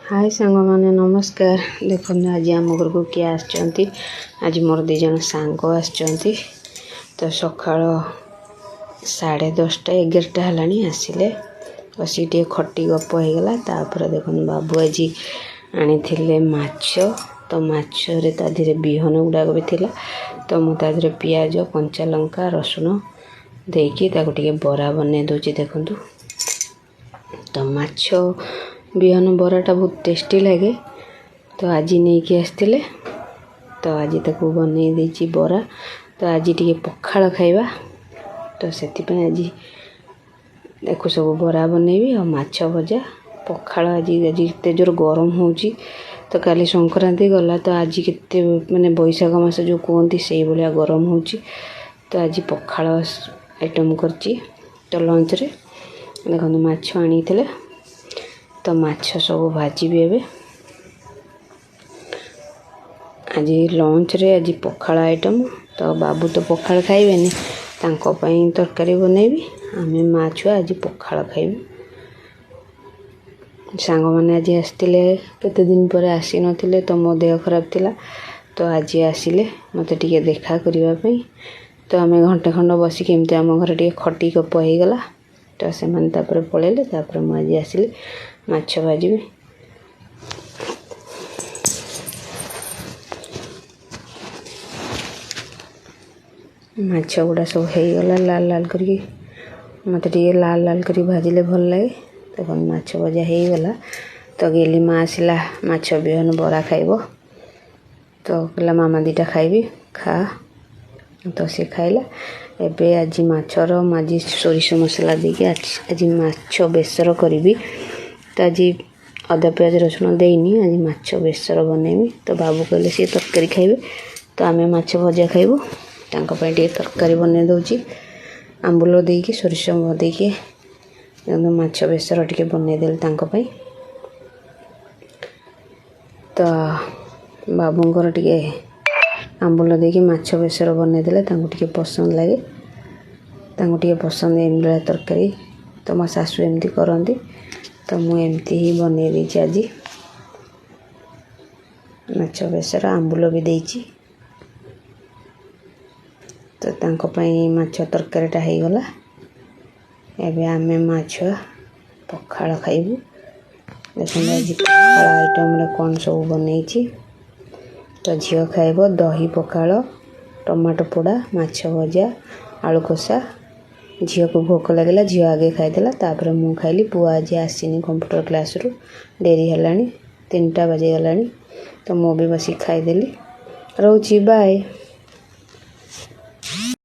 ହାଏ ସାଙ୍ଗମାନେ, ନମସ୍କାର। ଦେଖନ୍ତୁ, ଆଜି ଆମ ଘରକୁ କିଏ ଆସିଛନ୍ତି। ଆଜି ମୋର ଦୁଇ ଜଣ ସାଙ୍ଗ ଆସିଛନ୍ତି। ତ ସକାଳ 10:30, 11ଟା ହେଲାଣି ଆସିଲେ। ବସିକି ଟିକେ ଖଟି ଗପ ହେଇଗଲା। ତାପରେ ଦେଖନ୍ତୁ, ବାବୁ ଆଜି ଆଣିଥିଲେ ମାଛ। ତ ମାଛରେ ତା ଦେହରେ ବିହନ ଗୁଡ଼ାକ ବି ଥିଲା। ତ ମୁଁ ତା ଦେହରେ ପିଆଜ, କଞ୍ଚା ଲଙ୍କା, ରସୁଣ ଦେଇକି ତାକୁ ଟିକେ ବରା ବନେଇ ଦେଉଛି। ଦେଖନ୍ତୁ, ତ ମାଛ ବିହନ ବରାଟା ବହୁତ ଟେଷ୍ଟି ଲାଗେ। ତ ଆଜି ନେଇକି ଆସିଥିଲେ, ତ ଆଜି ତାକୁ ବନେଇ ଦେଇଛି ବରା। ତ ଆଜି ଟିକେ ପଖାଳ ଖାଇବା, ତ ସେଥିପାଇଁ ଆଜି ତାକୁ ସବୁ ବରା ବନେଇବି ଆଉ ମାଛ ଭଜା, ପଖାଳ। ଆଜି ଏତେ ଜୋର ଗରମ ହେଉଛି। ତ କାଲି ସଂକ୍ରାନ୍ତି ଗଲା, ତ ଆଜି କେତେ ମାନେ ବୈଶାଖ ମାସ ଯେଉଁ କୁହନ୍ତି, ସେଇଭଳିଆ ଗରମ ହେଉଛି। ତ ଆଜି ପଖାଳ ଆଇଟମ୍ କରିଛି। ତ ଲଞ୍ଚରେ ଦେଖନ୍ତୁ, ମାଛ ଆଣିଥିଲେ, ତ ମାଛ ସବୁ ଭାଜିବି ଏବେ। ଆଜି ଲଞ୍ଚରେ ଆଜି ପଖାଳ ଆଇଟମ୍। ତ ବାବୁ ତ ପଖାଳ ଖାଇବେନି, ତାଙ୍କ ପାଇଁ ତରକାରୀ ବନେଇବି। ଆମେ ମା ଛୁଆ ଆଜି ପଖାଳ ଖାଇବୁ। ସାଙ୍ଗମାନେ ଆଜି ଆସିଥିଲେ, କେତେ ଦିନ ପରେ ଆସିନଥିଲେ। ତ ମୋ ଦେହ ଖରାପ ଥିଲା, ତ ଆଜି ଆସିଲେ ମୋତେ ଟିକେ ଦେଖା କରିବା ପାଇଁ। ତ ଆମେ ଘଣ୍ଟେ ଖଣ୍ଡ ବସିକି ଏମିତି ଆମ ଘରେ ଟିକେ ଖଟି ଗପ ହେଇଗଲା। ତ ସେମାନେ ତାପରେ ପଳେଇଲେ। ତାପରେ ମୁଁ ଆଜି ଆସିଲି, ମାଛ ଭାଜିବି। ମାଛ ଗୁଡ଼ା ସବୁ ହେଇଗଲା ଲାଲ ଲାଲ କରିକି। ମୋତେ ଟିକେ ଲାଲ ଲାଲ କରି ଭାଜିଲେ ଭଲ ଲାଗେ। ଦେଖନ୍ତୁ, ମାଛ ଭଜା ହେଇଗଲା। ତ ଗେଲି ମା ଆସିଲା, ମାଛ ବିହନ ବରା ଖାଇବ। ତ କହିଲା, ମାମା ଦୁଇଟା ଖାଇବି, ଖା। ତ ସେ ଖାଇଲା। ଏବେ ଆଜି ମାଛର ମୁଁ ଆଜି ସୋରିଷ ମସଲା ଦେଇକି ଆଜି ମାଛ ବେସର କରିବି। ତ ଆଜି ଅଦା ପିଆଜ ରସୁଣ ଦେଇନି, ଆଜି ମାଛ ବେସର ବନେଇବି। ତ ବାବୁ କହିଲେ ସିଏ ତରକାରୀ ଖାଇବେ, ତ ଆମେ ମାଛ ଭଜା ଖାଇବୁ। ତାଙ୍କ ପାଇଁ ଟିକେ ତରକାରୀ ବନେଇ ଦେଉଛି, ଆମ୍ବୁଲ ଦେଇକି, ସୋରିଷ ଦେଇକି ମାଛ ବେସର ଟିକେ ବନେଇଦେଲି ତାଙ୍କ ପାଇଁ। ତ ବାବୁଙ୍କର ଟିକେ ଆମ୍ବୁଲ ଦେଇକି ମାଛ ବେସର ବନେଇଦେଲେ ତାଙ୍କୁ ଟିକେ ପସନ୍ଦ ଲାଗେ। ତାଙ୍କୁ ଟିକେ ପସନ୍ଦ ଏମିତି ତରକାରୀ। ତ ମୋ ଶାଶୁ ଏମିତି କରନ୍ତି, ତ ମୁଁ ଏମିତି ହିଁ ବନେଇ ଦେଇଛି ଆଜି ମାଛ ବେସର, ଆମ୍ବୁଲ ବି ଦେଇଛି। ତ ତାଙ୍କ ପାଇଁ ମାଛ ତରକାରୀଟା ହେଇଗଲା। ଏବେ ଆମେ ମା ଛୁଆ ପଖାଳ ଖାଇବୁ। ଦେଖନ୍ତୁ, ଆଜି ପଖାଳ ଆଇଟମ୍ରେ କ'ଣ ସବୁ ବନେଇଛି। ତ ଝିଅ ଖାଇବ ଦହି ପଖାଳ, ଟମାଟୋ ପୋଡ଼ା, ମାଛ ଭଜା, ଆଳୁ କଷା। ଝିଅକୁ ଭୋକ ଲାଗିଲା, ଝିଅ ଆଗେ ଖାଇଦେଲା, ତାପରେ ମୁଁ ଖାଇଲି। ପୁଅ ଆଜି ଆସିନି କମ୍ପ୍ୟୁଟର କ୍ଲାସ୍ରୁ, ଡେରି ହେଲାଣି, 3ଟା ବାଜିଗଲାଣି। ତ ମୁଁ ବି ବସିକି ଖାଇଦେଲି। ରହୁଛି, ବାଏ।